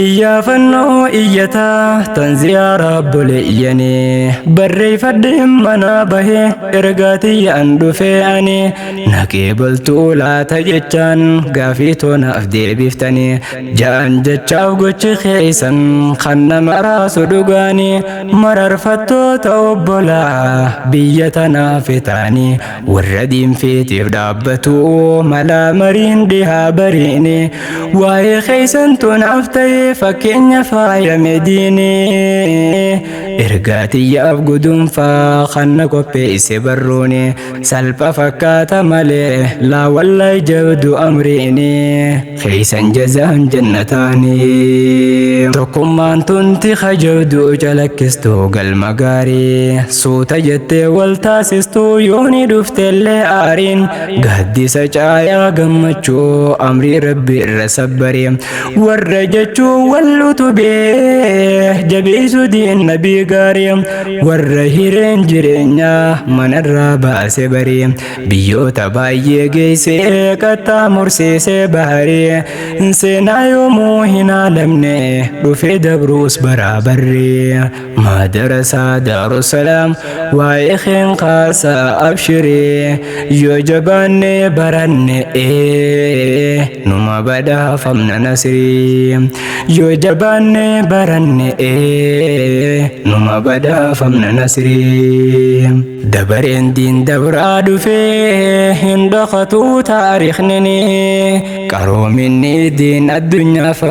Iyyaafannoo iyyataa tan ziyaaraa obboleeyyanii barreeffadhee manaa bahee ergaa tiyyaan dhufee ani naqee baltuu laata jechaan gaafii toonaaf deebiftanii ja'an jechaaf gochi keessan kan nama raasu dhugaanii mararfattoota obbolaa biyya tanaaf ta'anii warra diinfeetiif dhaabbatu malaa mariin dhihaa bariini waa'ee keessan tunaaf ta'ee fakkeenya faayame diinii ergaa tiyyaaf gudunfaa kan na qopheesse barruuni salpha fakkaata malee laa wallahi jabdu amriini keessan jazaan jannataanii tokkummaan tunti kajabdu calakkistu galma gaarii suuta jettee wal taasistuu yooni dhuftellee aariin gaaddisa caayaa gammachuu amrii rabbi irra sabbarii warra jechuu wal utubee jabeessu diin nabii gaarii warra hireen jireenyaa manarraa baase barii biyyoota baay'ee geessee qaxxaamursiisee baharii seenaa yoomuu hin haalamne dhufee dabruus baraabarrii maadarasaa daarusalaam waa'ee keen kaasaa abshirii yoo jabaanne baranne numa badhaafamna nasrii yoo jabaanne baranne numa badhaafamna nasrii dabareen diin dabraa dhufee hin dhokatu taarikhni qaroominni diin addunyaaf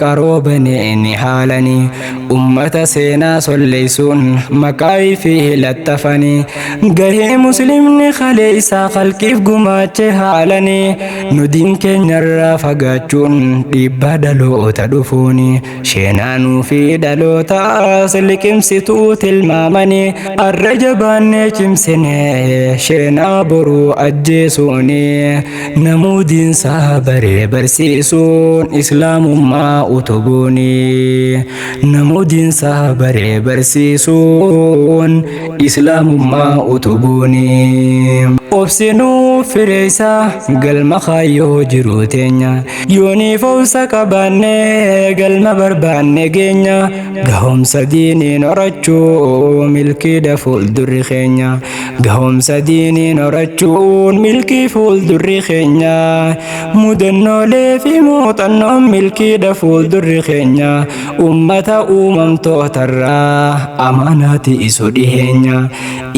qaroobane ni haalani ummata seenaa solleessuun maqaa fi lattafanii gahee muslimni kaleessaa khalqiif gumaache haalanii nu diin keenyarraa fagaachuun dhiibbaa dhaloota dhufuuni sheenaanuu fi dhalootaas liqimsituu tilmaamanii arra jabaannee cimsine sheenaa boruu ajjeesuuni namuu diinsaa baree barsiisuun islaamummaa utubuuni namuu diinsaa baree barsiisuun islaamummaa utubuuni obsinuu fireessa galma kaayyoo jiru teenya yooniif obsa qabaanne galma barbaanne geenya gahumsa diiniin horachuu milkiidha fuuldurri keenya gahumsa diiniin horachuun milkii fuuldurri keenya mudannoolee fi muuxannoon milkiidha fuuldurri keenya ummata uumamtootarraa amaanaati isu dhiheenya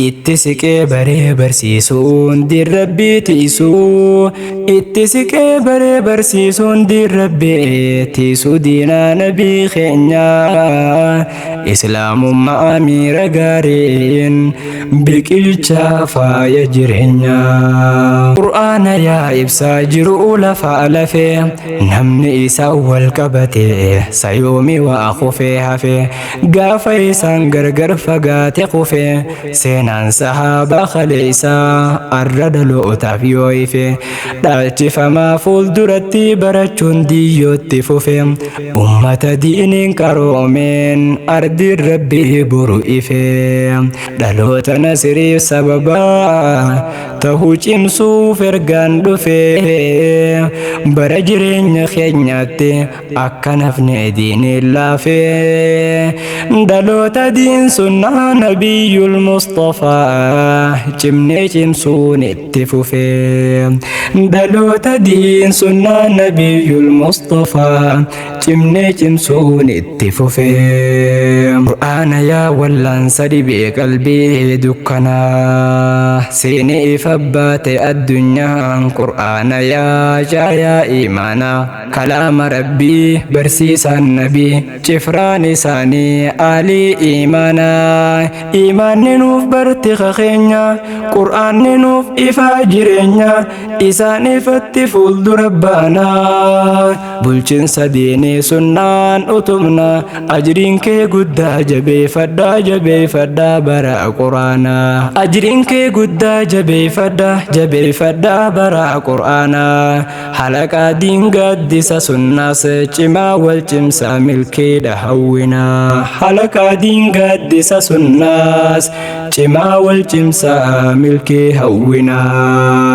itti siqee baree barsiisuun diin rabbii tiisuu itti siqee baree barsiisuun diin rabbii tiisuu diinaa nabii keenya islaamummaa miira gaariin biqilchaa faaya jireenyaa. Qur'aana yaa ibsaa jiru lafa lafee namni isaa wal qabate sayoomi waa kufee hafe gaafa isaan gargar fagaate kufee seenaan sahaabaa kaleessaa arra dhalootaaf yoo ife dhaalchifamaa fuulduratti barachuun diyyootti fufe ummata diiniin qaroomeen ardiin rabbii boru ife dhaloota nasiriif sababaa tahuu cimsuuf ergaan dhufe bara jireenya keenyaatti akka nafne diiniin laafe dhaloota diin sunnaa nabiyyul mustafaa cimnee cimsuun itti fufe dhaloota diin sunnaa nabiyyul mustafaa cimnee cimsuun itti fufe qur'aana yaa wallaansa dhibee qalbii dukkanaa seenee ifa baate addunyaan qur'aana yaa caayaa imaanaa kalaama rabbii barsiisaan nabii cifraan isaanii aalii imaanaa imaanni nuuf barti keenya qur'aanni nuuf ifaa jireenya isaan ifatti fuuldura baanaa bulchiinsa diinii sunnaan utubna ajriin kee guddaa jabeeffadhaa jabeeffadhaa bara quraanaa ajriin kee guddaa jabeeffadhaa jabeeffadhaa bara quraanaa halaqaa diin gaaddisa sunnaas cimaa wal cimsaa milkeedha hawwinaa halaqaa diin gaaddisa sunnaas cimaa wal cimsaa milkee hawwinaa.